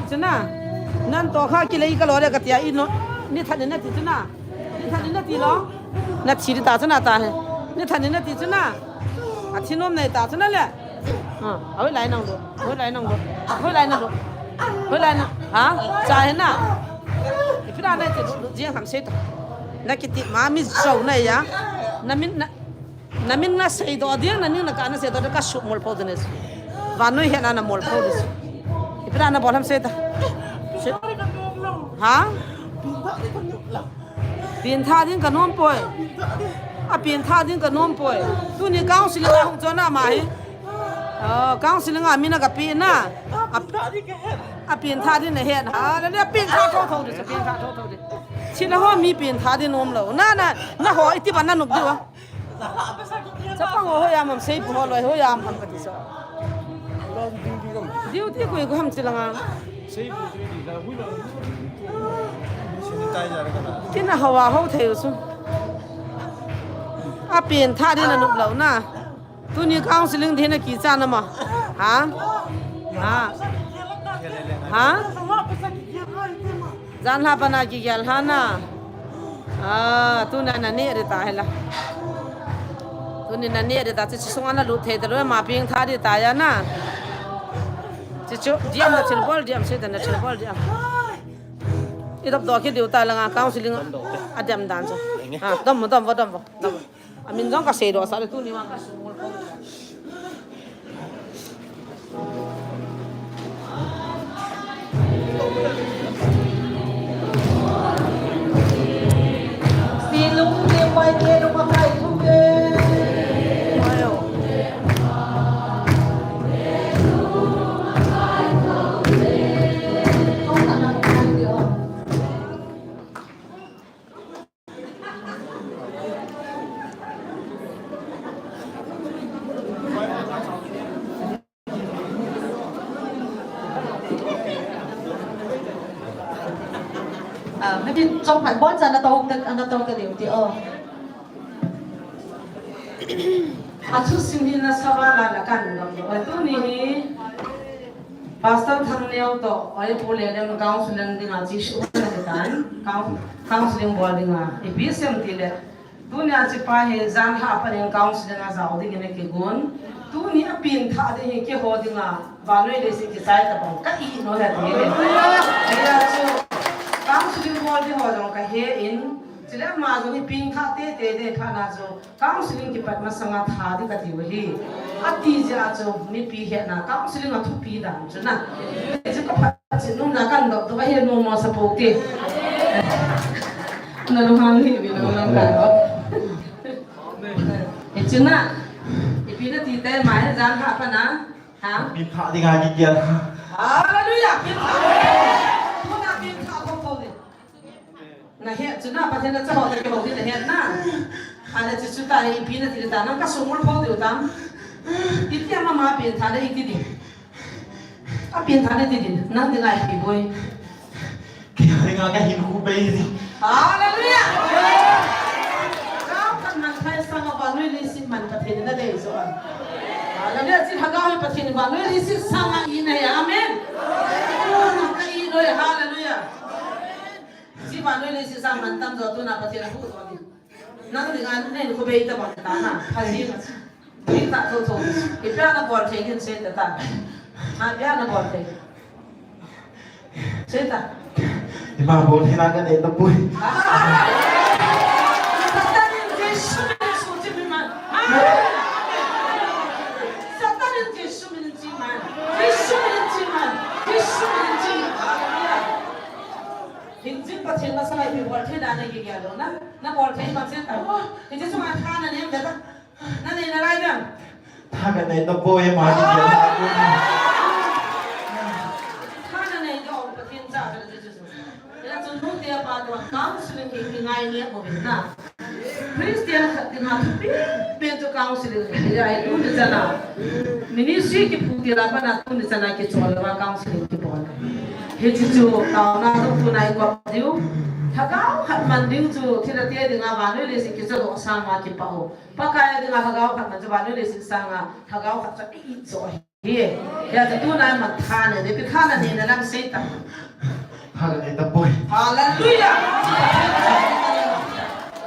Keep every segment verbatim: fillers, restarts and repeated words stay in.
Chuna, nan to kha kilei ka lo le ka tia i no, ni tha ni na ti chuna, ni tha ni na ti lo, na thi ta chuna ta he, ni tha ni na ti chuna, a thi nom nei ta chuna le, a, a hoi lai nang lo, hoi lai nang lo, hoi lai nang lo, hoi lai nang, ha, cha he na, ipi na na ti lo, jeng ham se ta, na kiti ma mi jo na ya, na min na, Na min na seidoh ding, na ning na kah na seidoh ding, ka sumol pho ding. Vannoi hetna na mol pho ding. Ipi na na bol ham sei ta. Ha? Pengtha ding ka nom poi. A pengtha ding ka nom poi. Tuni counseling a hung chon a ma hi. Oh, counseling a mi na ka pe na. A, a pengtha ding na het. Ha, la le pengtha tho tho ding, pengtha tho tho ding. Chila ho mi pengtha ding nom lo. Na, na, na ho iti ba na nup diu a. Chapang ho, hoiya mam sei pu ho loi, hoiya mam kati sa. Duty koi ko ham chilanga. Tina hawa ho thei su. A pengtha ding na nup lo na. Tuni counseling ding na kicha na ma. Ha? Ha? Ha? Jan lha pana kigel lha na. Ah, tuna na ne de ta hela. Tuni na ne de ta, chi sunga na lut thei ta lo, ma pengtha de ta ya na. Chi chu, diam na thil bol, diam sei ta na thil bol, diam. I dop do ki diu ta langa counseling a diam dan chu. Ah, dom, dom, dom, dom. Amin jong ka seidoh sah le tuni vang ka sumol pho. Silung ke pai ke lo ka kai thu ke. Ah, maybe chong phat bon cha na tong ta, na tong ta diu ti o. A thu sim hi na sa va la la kan dong. Oi, tuni hi Pastor Thangneo toh, oi, Pu Lelem counseling ding a chi su na tan. Coun-, counseling bol ding a. Ipi sem ti le. Tunia chi pa hi jan lha a pat in counseling a jao ding in a kigon. Tuni a pengtha ding hi keiho dinga vannoi leiset kichai tabang ka i no he ti he. Hia chu counseling bol ding ho jong ka he in, chule ama jong hi pengtha tete ding phat na chu counseling kipat masanga tha ding ka ti u hi. Ati jeh a chu mipi hetna counseling a thupi dan chu na. Chu ka phat Chin nung na kan dok dok ahi, nung mo sa po ti. Na lung hang hi, bi nung lang kan dok. E, chin na. Ipi na ti te mai, jan ha pa na. Ha? Pengtha ding a kikial. Hallelujah. Pengtha. Tuna pengtha ko ko ni. Na het chu na, Pathen na cha ho ta ke ho ti na het na. Ana chu chu ta ipi na ti ta, nang ka sumol pho diu tam. Iti ama ma pengtha na iti di. A pengtha na ti di, nang di ngai pi boi. Kei dinga ka hinkho bei di. Hallelujah. Ka kan man thai sang a vannoi leiset man Pathen na dei jo. Hallelujah. Chi ha ga Pathen vannoi leiset sang a i na ya. Amen. Ka i noi. Hallelujah. Chi vannoi leiset sang man tam jo tuna Pathen a hu jo di. Nang dinga nei khu bei ta bang ta na. Pha ji ma. Bei ta tho tho. Ipi a na bol thei din sei ta ta. Ha, ipi a na bol thei. Sei ta. Ima bol thei na ka nei ta pui. Ah. Satan in Jesu min in suhchip in man. Ah. Satan in Jesu min in chip man. Jesu min in chip man. Jesu min in chip man. Hallelujah. Hingjing Pathen masanga ipi bol thei dan a Kigel lou na, nabol thei bang se ta. Hiche chunga tha nanei em ta. Nanei nalai dem. Tha kanei tapoi, ama kigel a. Tha nanei jo, Pathen cha chu chu chu. Hijeh chun nute pa toh counseling hi kingai nge mo na. Christian khat dinga thupi pen chu counseling hi ahi, tuni chana. Ministry kiphut tila pat a tuni chana kichol louva counseling kibol. Hiche chu taona jong tuna i kop diu. Lhagao khat man ding chu thilha te dinga vannoi leiset kichoh sanga kipah u. Pakai dinga lhagao khat man chu vannoi leiset sanga lhagao khat chu i it joh ahi. Hijeh chun tuna i man tha nei ding, ipi tha nanei na lam sei ta. Tha kanei tapoi. Hallelujah.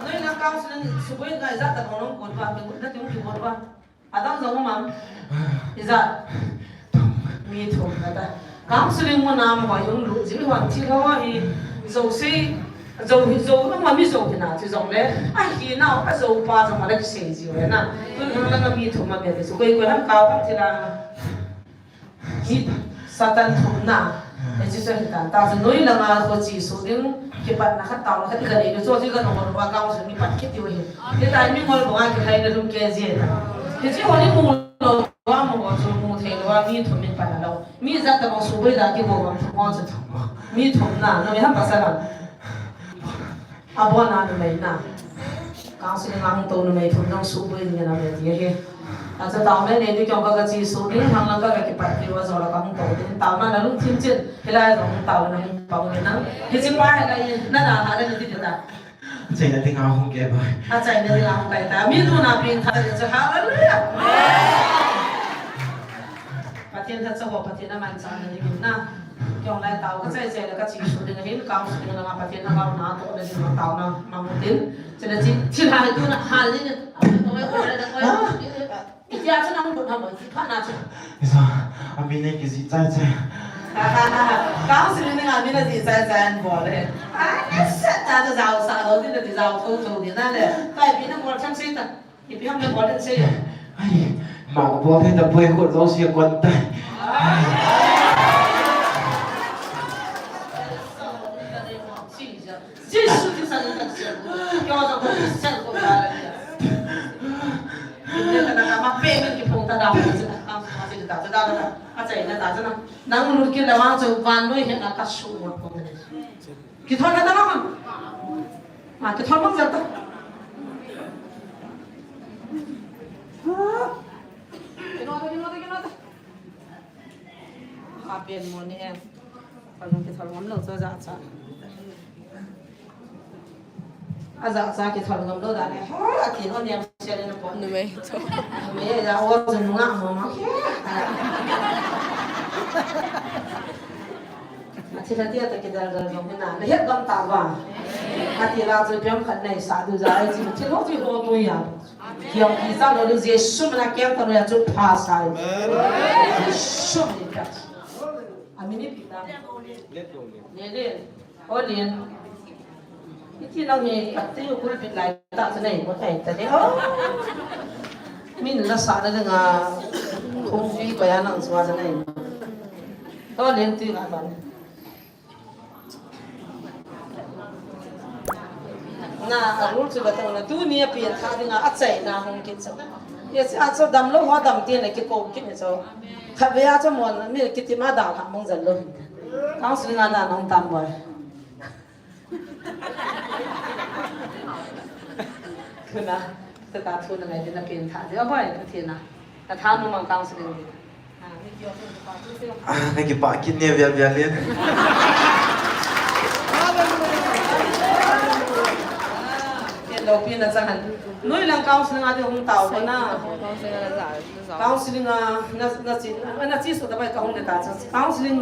Noi na counseling suboi ngai ijat tabang nong kon uva, nati hung kibol uva. Adang jong um am? Ijat? Mi thum kati. Counseling mun a um hoi hung lut ji hon thil ho hi. Jouse, jou hi, jou nung a mi jou hi na, chu jong le. Ahi nau, ajou pa jong le kisei ji u na. Tun hung lang a mi thum a be le. Chu koi koi ham kau ham thil a. Mi Satan thumna. Hiche chu hitan. Tah chu noi langa kho chesuh ding, kipatna khat taona khat i kanei diu chu, chu kanung uva counseling mi pat kit diu ahi. Hitia mi ngol banga kikhai na lum kei ji ta. Hiche ho ni mu lou, wa mu ho chu mu thei lou, mi thum min pat na lou. Mi ijat tabang suboi da kibol bang thum ho chu. Mi thumna, na mi ham pasal a. Abona numei na. Counseling a hung tou numei thum jong suboi ding na me ti ahi. Achu taona nei ding kong ka, ka chesuh ding, hang lang ka, ka kipat diu a jong la ka hung tou ding. Taona na lungthim chin, hilai jong hung taona hung pang ding na. Hiche pa hilai, na dalha le ni ti ta. Achaina dinga hung kei bai. Achaina dinga hung kei ta. Mi tuna peng tha le chu, hallelujah. Pathen tha cha ho, Pathen a manchah na ding na. Kong lai tao ka chai chai le ka chesuh ding ahin, counseling langa Pathen a vauna toh le ding taona mang tin. Chule chi, chi lai tuna hal ni. Itia chu nang lut ham, chi pha na chu. Isa, ami nei kijih chai chai. Counseling dinga mi na jih chai chai an bol e. Ai, sa ta ta jao sa lou, ti na ti jao tho tho ding na le. Kai pi na bol chang sei ta. Ipi ham le bol den sei. Ai, ma bol thei tapoi, khut jouse a kon tai. Jesu Christa ni tak sial. Kyo jong ko sial ko ba la ya. Ni ta na ma pe min ki phong ta da. Am ma si ta ta da da. Achaina ta na. Nang lut kit le vang chu vannoi hina ka suh mo ko ne. Kithol na ta na. Ma, kithol mang jat ta. Kino ta, kino ta, kino ta. Apen mo ni em. Kithol mang kithol ngam lou chu ajachat. Ajachat kithol ngam lou dan e. Ha, ati ho ni em sial na po. Numei to. Numei ja o chu nunga mo mo. Athi la tia ta kidal dal jong hina. Na het gam ta ba. Ati la chu piam khat nei sa du ja ai chi thil ho chi ho mu ya. Kiam ki sa lo du Jesu mina kiam ta lo ya chu pha sai. Jesu mina. Amini pita. Lele. Olin. Iti nang hi kati u pulpit lai ta chu nei mo tai ta de. Oh. Min la sa na nga. Kong ji ko ya nang swa sa nei. Olin ti la ban. Na, a rul chu ka tong na, tuni a pi a tha dinga, achaina hung kit chu. Ye si a chu damlou ho dam ti na kikou kit ni chu. Khatvei a chu mon, mi kiti ma dal ha mong jal lou. Counseling a na nong tam boi. Tuna, tata thu na ngai ding na pen tha. Ding a boi, Pathen a. Na tha nu mang counseling ding. Ah, na kipah kit ne vial vial le. Ken lo pi na chang han. Noi lang counseling a ding hung tao ko na. Counseling a na, na chi, na chi su ta bai ka hung le ta cha. Counseling